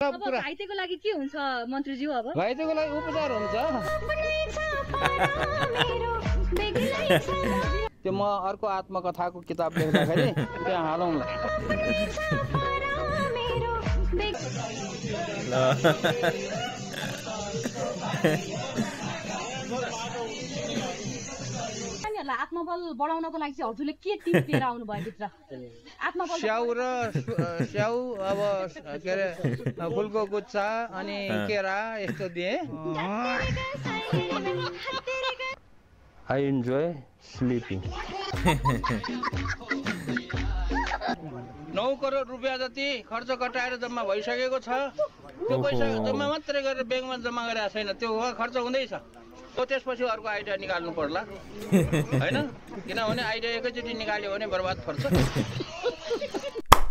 सब कुरा घाइतेको लागि के हुन्छ मन्त्रीज्यू अब घाइतेको लागि उपचार हुन्छ त्यो म अर्को आत्मकथाको किताब लेख्दाखेरि त्यहाँ हालौँला आत्मबल बढाउनको लागि चाहिँ हजुरले के टिप लिएर आउनु भयो भित्र आत्मबल स्याउ अब के अरे फुलको गुच्छा अनि केरा यस्तो दिए I enjoy sleeping 9 करोड रुपियाँ जति खर्च कटाएर जम्मा भइसकेको छ त्यो पैसा जम्मा मात्रै गरेर ब्याङ्कमा जम्मा गरेको छैन त्यो खर्च हुँदैछ त्यसपछि अर्को आइडिया निकाल्नु पर्ला हैन किनभने आइडिया एकैचोटि निकाल्यो भने बर्बाद पर्छ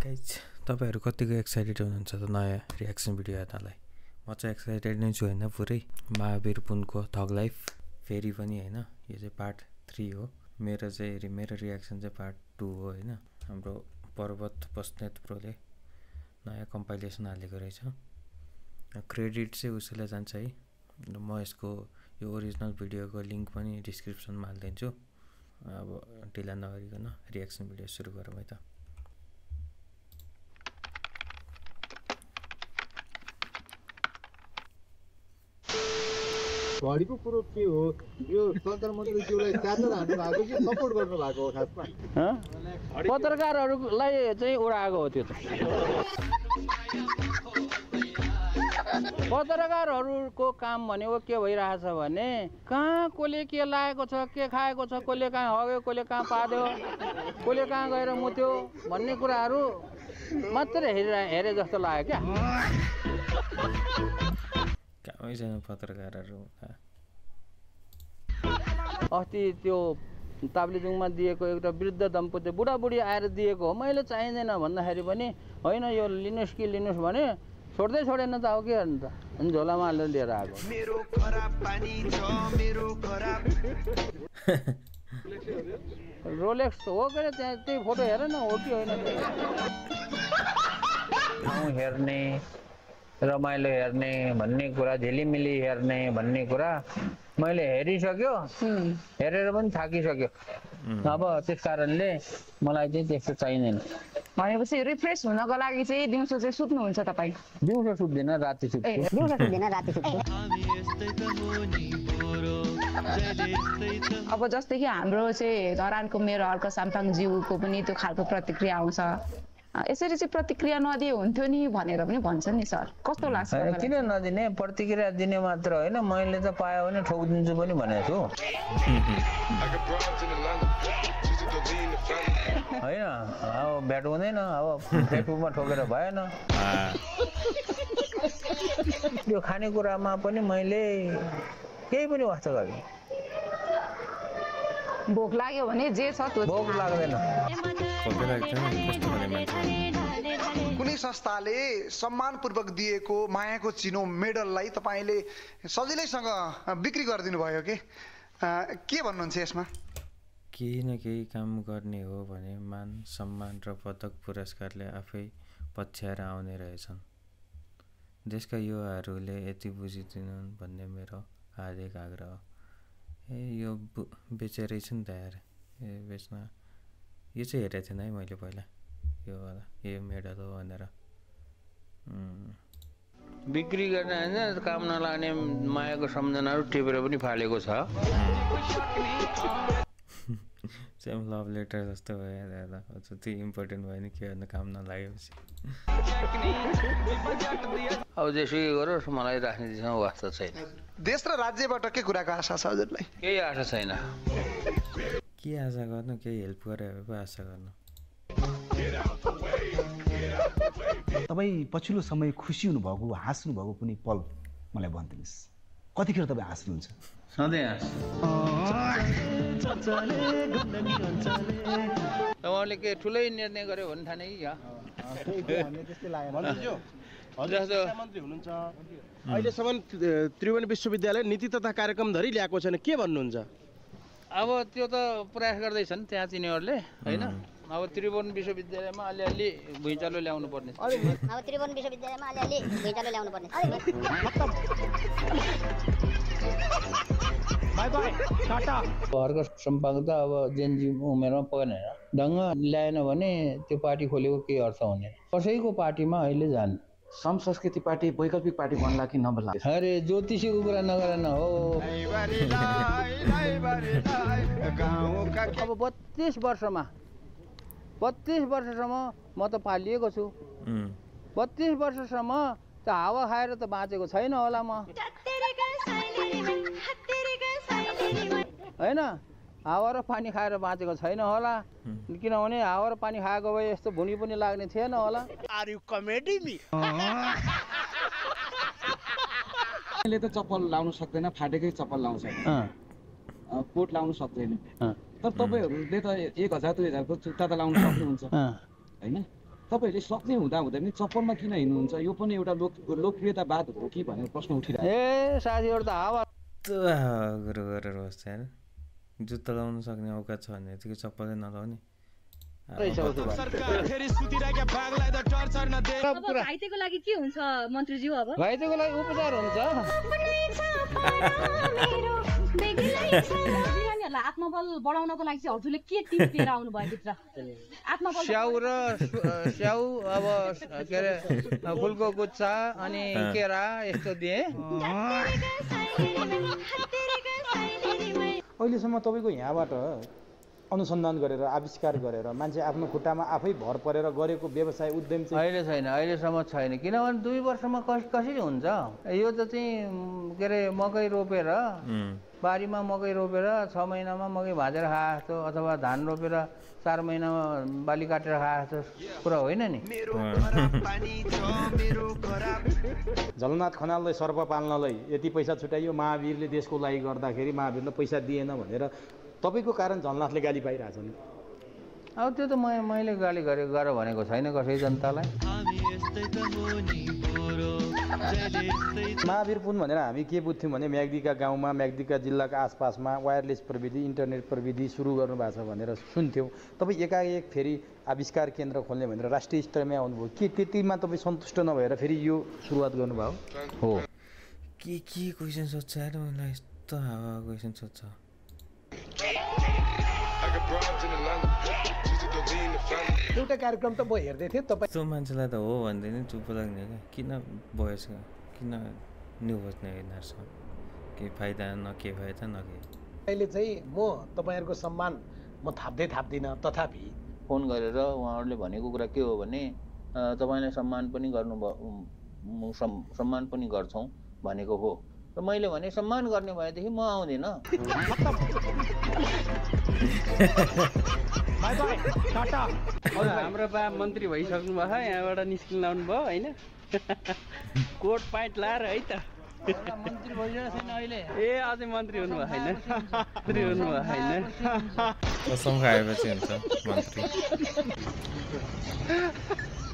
गाइज तपाईहरु कतिको एक्साइटेड हुनुहुन्छ त नयाँ रियाक्सन भिडियो हेर्नलाई म चाहिँ एक्साइटेड नै छु हैन पुरै महावीर पुनको थग लाइफ फेरि पनि हैन यो चाहिँ पार्ट 3 हो मेरो रियाक्सन चाहिँ पार्ट 2 हो हैन हाम्रो पर्वत बस्नेत प्रोले नयाँ कम्पाइलेसन हालेको रहेछ क्रेडिट चाहिँ उसैलाई जान्छ है म यसको यो ओरिजिनल भिडियोको लिंक पनि डिस्क्रिप्सनमा हाल्दिन्छु अब ढिला नगरिकन रियाक्सन भिडियो सुरु गरौँ है त घडीको कुरो के हो यो प्रधानमन्त्रीज्यूलाई चार्जर हान्नु भएको कि सपोर्ट गर्नु भएको हो खासमा पत्रकारहरूलाई चाहिँ उडाएको हो त्यो त पत्रकारहरूको काम भनेको के भइरहेछ भने कहाँ कसले के लागेको छ के खाएको छ कसले कहाँ हग्यो कसले कहाँ पाद्यो कसले कहाँ गएर मुत्यो भन्ने कुराहरू मात्रै हेरे जस्तो लाग्यो क्या कामै छैन पत्रकारहरू अस्ति त्यो ताप्लेजुङमा दिएको एउटा वृद्ध दम्पति बुढाबुढी आएर दिएको हो मैले चाहिँदैन भन्दाखेरि पनि होइन यो लिनुहोस् कि लिनुहोस् भने छोड्दै छोडेन त अब के गर्नु त अनि झोलामा हालेर लिएर आएको रोलेक्स हो के त्यहाँ त्यही फोटो हेर न हो कि होइन ठाउँ हेर्ने रमाइलो हेर्ने भन्ने कुरा झिलिमिली हेर्ने भन्ने कुरा मैले हेरिसक्यो हेरेर पनि थाकिसक्यो अब त्यस कारणले मलाई चाहिँ त्यस्तो चाहिँदैन भनेपछि रिफ्रेस हुनको लागि चाहिँ दिउँसो चाहिँ सुत्नुहुन्छ तपाईँ दिउँसो सुत्दिनँ राति सुत्छु अब जस्तै कि हाम्रो चाहिँ धरानको मेरो अर्को साम्पाङज्यूको पनि त्यो खालको प्रतिक्रिया आउँछ यसरी चाहिँ प्रतिक्रिया नदिए हुन्थ्यो नि भनेर पनि भन्छ नि सर कस्तो लाग्छ किन नदिने प्रतिक्रिया दिने मात्र होइन मैले त पायो भने ठोकिदिन्छु पनि भनेको छु होइन अब भेट हुँदैन अब फेसबुकमा ठोकेर भएन यो खानेकुरामा पनि मैले केही पनि वास्ता गरेँ भोक लाग्यो भने जे छ त्यो भोक लाग्दैन कुनै संस्थाले सम्मानपूर्वक दिएको मायाको चिनो मेडललाई तपाईले सजिलैसँग बिक्री गरिदिनु भयो के भन्नुहुन्छ यसमा केही न केही काम गर्ने हो भने मान सम्मान र पदक पुरस्कारले आफै पछ्याएर आउने रहेछन् देशका युवाहरूले यति बुझिदिनुन् भन्ने मेरो हार्दिक आग्रह यो बेचेरै छ नि त यार बेच्न यो चाहिँ हेरेको थिएन है मैले पहिला यो मेडल हो भनेर बिक्री गर्ने होइन काम नलाग्ने मायाको सम्झनाहरू टिपेर पनि फालेको छ सेम लभ लेटर जस्तो भयो दादा त्यति इम्पोर्टेन्ट भयो नि के गर्नु काम नलागेपछि अब जेसुकै गरोस् मलाई राजनीतिसँग वास्ता छैन देश र राज्यबाट के कुराको आशा छ हजुरलाई केही आशा छैन के आशा गर्नु केही हेल्प गरे पो आशा गर्नु तपाईँ पछिल्लो समय खुसी हुनुभएको हाँस्नु भएको कुनै पल मलाई भनिदिनुहोस् कतिखेर तपाईँ हाँस्नुहुन्छ सधैँ तपाईँले के ठुलै निर्णय गर्यो भन्ने ठाने कि मन्त्री हुनुहुन्छ अहिलेसम्म त्रिभुवन विश्वविद्यालय नीति तथा कार्यक्रम धरि ल्याएको छैन के भन्नुहुन्छ अब त्यो त प्रयास गर्दैछन् त्यहाँ तिनीहरूले होइन अब त्रिभुवन विश्वविद्यालयमा अलिअलि भुइँचालो ल्याउनु पर्ने अब त्रिभुवन विश्वविद्यालयमा अलिअलि भुइँचालो ल्याउनु पर्ने घरको सम्पादक त अब जेनजी उमेरमा परेन ढङ्ग ल्याएन भने त्यो पार्टी खोलेको केही अर्थ हुने कसैको पार्टीमा अहिले जानु सम संस्कृति पार्टी वैकल्पिक पार्टी बन्ला कि नबन्ला अरे ज्योतिषीको कुरा नगर न हो अब 32 वर्षमा 32 वर्षसम्म म त पालिएको छु 32 वर्षसम्म त हावा खाएर त बाँचेको छैन होला म होइन हावा र पानी खाएर बाँचेको छैन होला किनभने हावा र पानी खाएको भए यस्तो भुनी पनि लाग्ने थिएन होला ले त चप्पल लाउन सक्दैन फाटेकै चप्पल लाउँछ कोट लाउन सक्दैन तर तपाईहरुले त 1000 2000 को जुत्ता त लाउन सक्नुहुन्छ हैन तपाईहरुले सक्ने हुँदा हुँदै पनि चप्पलमा किन हिँड्नुहुन्छ यो पनि एउटा लोकप्रियतावाद हो कि भनेर प्रश्न उठिरहेको ए साथीहरु त हावा गरेर बस्छ हैन जुत्ता लाउन सक्ने औकात छ भने त्यो चप्पलै नलाउने घाइतेको लागि के हुन्छ मन्त्रीज्यू अब घाइतेको लागि उपचार हुन्छ बिरामीहरुलाई आत्मबल बढाउनको लागि चाहिँ हजुरले के टिप्स दिएर आउनु भयो भित्र आत्मबल स्याउ अब के अरे फुलको गुच्छा अनि केरा यस्तो दिए अहिलेसम्म तपाईको यहाँबाट अनुसन्धान गरेर आविष्कार गरेर मान्छे आफ्नो खुट्टामा आफै भर परेर गरेको व्यवसाय उद्यम चाहिँ अहिले छैन अहिलेसम्म छैन किनभने 2 वर्षमा कसरी हुन्छ यो त चाहिँ के अरे मकै रोपेर बारीमा मकै रोपेर 6 महिनामा मकै भाजेर खाए जस्तो अथवा धान रोपेर 4 महिनामा बाली काटेर खाए जस्तो कुरा होइन नि झलनाथ खनाललाई सर्प पाल्नलाई यति पैसा छुट्याइयो महावीरले देशको लागि गर्दाखेरि महावीरले पैसा दिएन भनेर तपाईको कारण झलनाथले गाली पाइरहेछ नि अब त्यो त मैले गाली गर भनेको छैन कसै जनतालाई महावीर पुन भनेर हामी के बुझ्थ्यौं भने म्याग्दीका गाउँमा म्याग्दीका जिल्लाका आसपासमा वायरलेस प्रविधि इन्टरनेट प्रविधि सुरु गर्नु भएको छ भनेर सुन्थ्यौं तपाई एकाएक फेरि आविष्कार केन्द्र खोल्ने भनेर राष्ट्रिय स्तरमै आउनुभयो के त्यतिमा तपाई सन्तुष्ट नभएर फेरि यो सुरुवात गर्नुभयो हो के क्वेशन सोध्छ यार मलाई यस्तो हावा क्वेशन सोध्छ एउटा कार्यक्रम त म हेर्दै थिएँ तपाई त्यो मान्छेलाई त हो भन्दै नि चुप लाग्ने क्या किन भएछ किन न्यु बस्ने यिनीहरूसँग के फाइदा न के फाइदा न के अहिले चाहिँ म तपाईहरुको सम्मान म थाप्दिन तथापि फोन गरेर उहाँहरूले भनेको कुरा के हो भने तपाईलाई सम्मान पनि गर्छौं भनेको हो र मैले भने सम्मान गर्ने भएदेखि म आउँदिन हाम्रो बा मन्त्री भइसक्नु भयो यहाँबाट निस्किन लाउनु भयो हैन कोट प्यान्ट लाएर है त मन्त्री भइरहेको छैन अहिले ए अझै मन्त्री हुनु भयो हैन मन्त्री हुनु भयो हैन कसम खाएपछि हुन्छ मन्त्री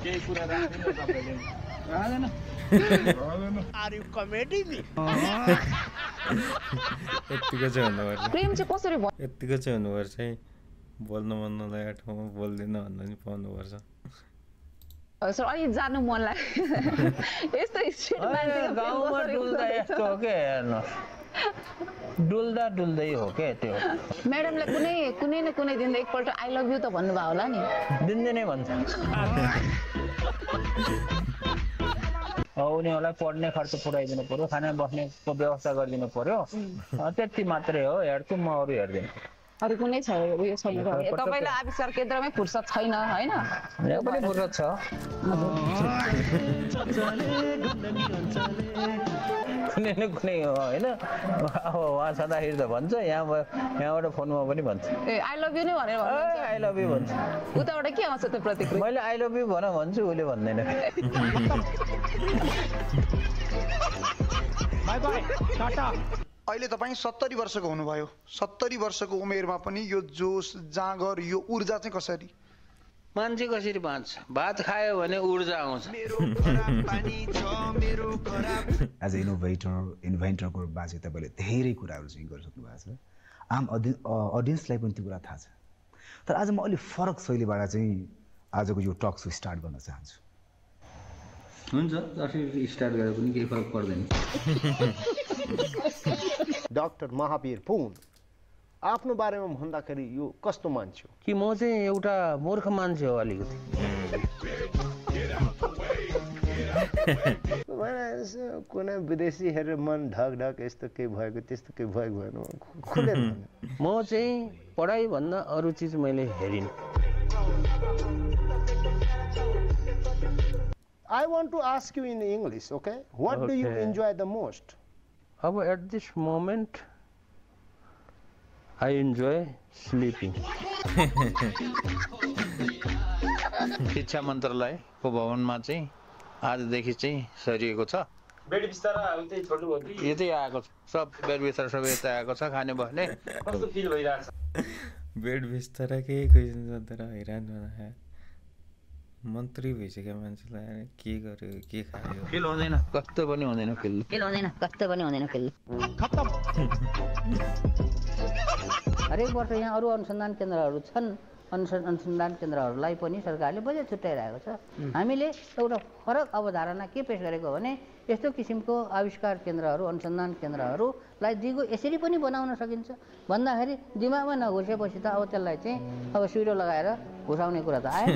केही कुरा राख्दैन तपाईले राख्दैन आर यु कमेडी मी यतिको चाहिँ हुनुपर्छ प्रेम चाहिँ कसरी भयो यतिको चाहिँ हुनुपर्छ है बोल्न मन नलागेको ठाउँमा बोल्दिन भन्दा नि पाउनुपर्छ सर अलि जानु मन लाग्यो यस्तो स्ट्रिट मान्छेको गाउँमा डुल्दा यस्तो हो के हेर्नु डुल्दै हो के त्यो म्याडमले कुनै न कुनै दिन एकपल्ट आई लभ यु त भन्नुभयो होला नि दिनदिनै भन्छ उनीहरूलाई पढ्ने खर्च पुऱ्याइदिनु पर्यो खाना बस्नेको व्यवस्था गरिदिनु पर्यो त्यति मात्रै हो हेर्छु म अरू हेर्दिन अरू कुनै छ उयो छैन तपाईलाई आविष्कार केन्द्रमै फुर्सद छैन हैन यहाँ पनि फुर्सद छ कुनै न कुनै हो हैन अब उहाँ छँदाखेरि त भन्छ यहाँबाट फोनमा पनि भन्छ ए आई लभ यु नै भनेर भन्छ आई लभ यु भन्छ उताबाट के आउँछ त्यो प्रतिक्रिया मैले आई लभ यु भन्छु उसले भन्दैन बाइ बाइ टाटा अहिले तपाईँ 70 वर्षको हुनुभयो 70 वर्षको उमेरमा पनि यो जोस जाँगर यो ऊर्जा चाहिँ कसरी मान्छे कसरी बाँच्छ भात खायो भने ऊर्जा आउँछ एज इन्भेन्टरको बाजे तपाईँले धेरै कुराहरू चाहिँ गरिसक्नु भएको छ आम अडियन्सलाई पनि त्यो कुरा थाहा छ तर आज म अलि फरक शैलीबाट चाहिँ आजको यो टक सो स्टार्ट गर्न चाहन्छु। हुन्छ जसरी स्टार्ट गरे पनि केही फरक पर्दैन। डाक्टर महावीर पुन आफ्नो बारेमा भन्दाखेरि यो कस्तो मान्छे हो? कि म चाहिँ एउटा मूर्ख मान्छे हो अलिकति। कुनै विदेशी हेरेर मन ढक ढक यस्तो केही भएको त्यस्तो केही भएको भएन खुलेर म चाहिँ पढाइ भन्दा अरू चिज मैले herein. I want to ask you in English, okay? What do you enjoy the most? At this moment, I enjoy sleeping. शिक्षा मन्त्रालयको भवनमा चाहिँ आजदेखि चाहिँ सरिएको छ। बेड बिस्तारा उतै छोड्नु भयो कि यतै आएको छ, सब बेड बिस्तारा सबै यतै आएको छ। खाने भने कस्तो फिल भइरहेछ? बेड बिस्तारा केही क्वेसन सोधेर हैरान बनायो। मन्त्री भइसक्यो मान्छेलाई के गर्यो के खायो फिल हुँदैन, कस्तो पनि हुँदैन फिल खत्तम। हरेक वर्ष यहाँ अरू अनुसन्धान केन्द्रहरू छन्, अनुसन्धान केन्द्रहरूलाई पनि सरकारले बजेट छुट्याइरहेको छ। हामीले एउटा फरक अवधारणा के पेश गरेको भने यस्तो किसिमको आविष्कार केन्द्रहरू, अनुसन्धान केन्द्रहरूलाई दिगो यसरी पनि बनाउन सकिन्छ भन्दाखेरि दिमागमा नघुसेपछि त अब त्यसलाई चाहिँ अब सुइरो लगाएर घुसाउने कुरा त आयो।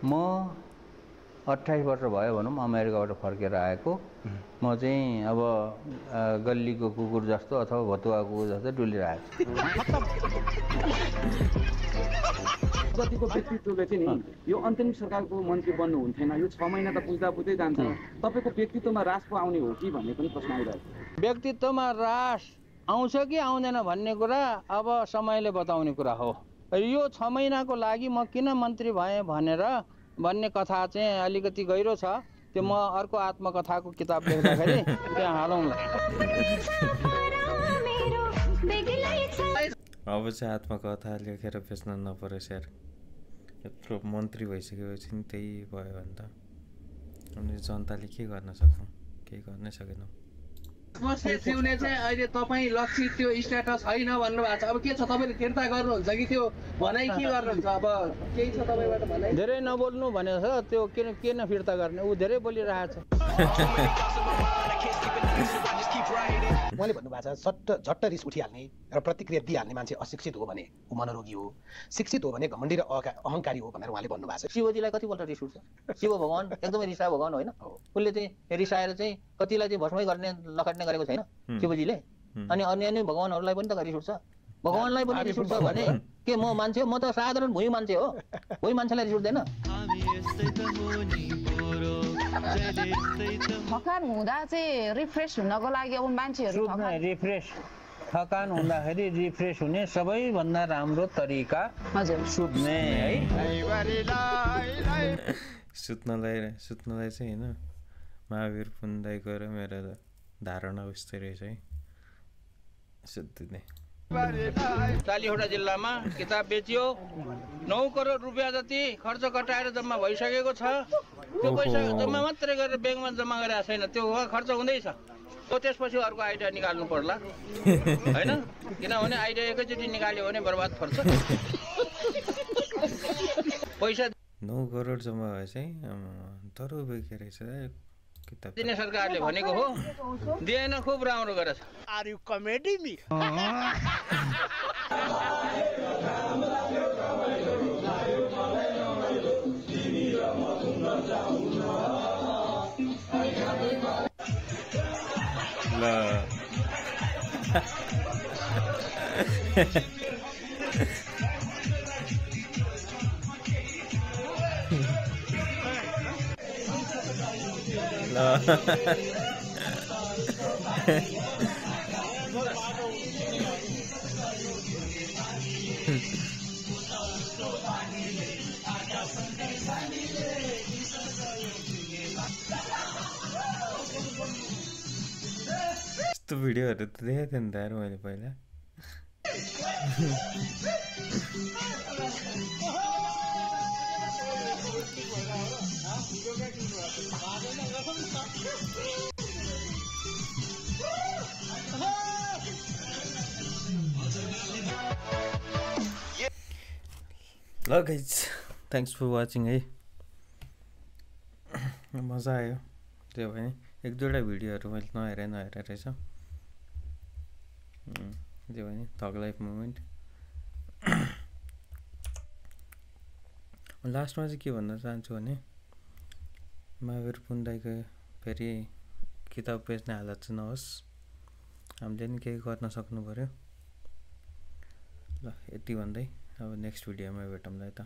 म 28 वर्ष भयो भनौँ अमेरिकाबाट फर्केर आएको। म चाहिँ अब गल्लीको कुकुर जस्तो अथवा भतुवा कुकुर जस्तो डुलिरहेको छु। जतिको व्यक्तित्वले चाहिँ नि यो अन्तरिम सरकारको मन्त्री बन्नु हुन्थेन, यो 6 महिना त पुग्दै जान्छ। तपाईँको व्यक्तित्वमा रास पो आउने हो कि भन्ने पनि प्रश्न आइरहेको छ। व्यक्तित्वमा रास आउँछ कि आउँदैन भन्ने कुरा अब समयले बताउने कुरा हो। यो 6 महिनाको लागि म किन मन्त्री भएँ भन्ने कथा चाहिँ अलिकति गहिरो छ। त्यो म अर्को आत्मकथाको किताब लेख्दाखेरि त्यहाँ हालौँला। अब चाहिँ आत्मकथा लेखेर बेच्न नपरोस् यार। यत्रो मन्त्री भइसकेपछि नि त्यही भयो भने त अनि जनताले के गर्न सक्छौँ? केही गर्नै सकेनौँ। सिउने चाहिँ अहिले तपाईँ लक्षित त्यो स्ट्याटस छैन भन्नुभएको छ। अब के छ, तपाईँले फिर्ता गर्नुहुन्छ कि त्यो भनाइ के गर्नुहुन्छ? अब केही छ तपाईँबाट भनाइ? धेरै नबोल्नु भनेको छ, त्यो किन फिर्ता गर्ने? ऊ धेरै बोलिरहेछ। उहाँले भन्नुभएको छ झट्ट रिस उठिहाल्ने र प्रतिक्रिया दिइहाल्ने मान्छे अशिक्षित हो भने ऊ मनोरोगी हो, शिक्षित हो भने घमण्डी र अहङ्कारी हो भनेर उहाँले भन्नुभएको छ। शिवजीलाई कतिपल्ट रिस उठ्छ? शिव भगवान एकदमै रिसायो भगवान होइन, उसले चाहिँ रिसाएर चाहिँ कतिलाई चाहिँ भस्मै गर्ने लखट्ने गरेको छैन शिवजीले। अनि अन्य भगवानहरूलाई पनि त रिस उठ्छ। भगवानलाई पनि रिस उठ्छ भने के म मान्छे हो? म त साधारण भुइँ मान्छे हो, भुइँ मान्छेलाई रिस उठ्दैन। थकान हुँदा चाहिँ रिफ्रेस हुनको लागि अब मान्छेहरू थकान हुँदाखेरि रिफ्रेस हुने सबैभन्दा राम्रो तरिका सुत्ने है। सुत्नलाई चाहिँ होइन महावीर पुन्दाइको र मेरो धारणा उस्तै रहेछ है, सुत्ने। 40वटा जिल्लामा किताब बेचियो, 9 करोड रुपियाँ जति खर्च कटाएर जम्मा भइसकेको छ। त्यो पैसा जम्मा मात्रै गरेर ब्याङ्कमा जम्मा गरेको छैन, त्यो खर्च हुँदैछ। त्यसपछि अर्को आइडिया निकाल्नु पर्ला होइन, किनभने आइडिया एकैचोटि निकाल्यो भने बर्बाद पर्छ। पैसा 9 करोड जम्मा भए चाहिँ तरो बेके रहेछ किताब दिने सरकारले भनेको हो, दिएन। खुब राम्रो गरेछ। Are you comedy me? यस्तो भिडियोहरू त देखेको थिएँ नि त यार मैले पहिला। ल गाइज थ्याङ्क्स फर वाचिङ है मजा आयो त्यो भने 1-2वटा भिडियोहरू मैले नहेरे रहेछ त्यो भने थग लाइफ मोमेन्ट लास्टमा चाहिँ के भन्न चाहन्छु भने महावीर पुन दाइको फेरि किताब बेच्ने हालत चाहिँ नहोस् हामीले नि केही गर्न सक्नु पर्यो ल यति भन्दै अब नेक्स्ट भिडियोमा भेटौँला त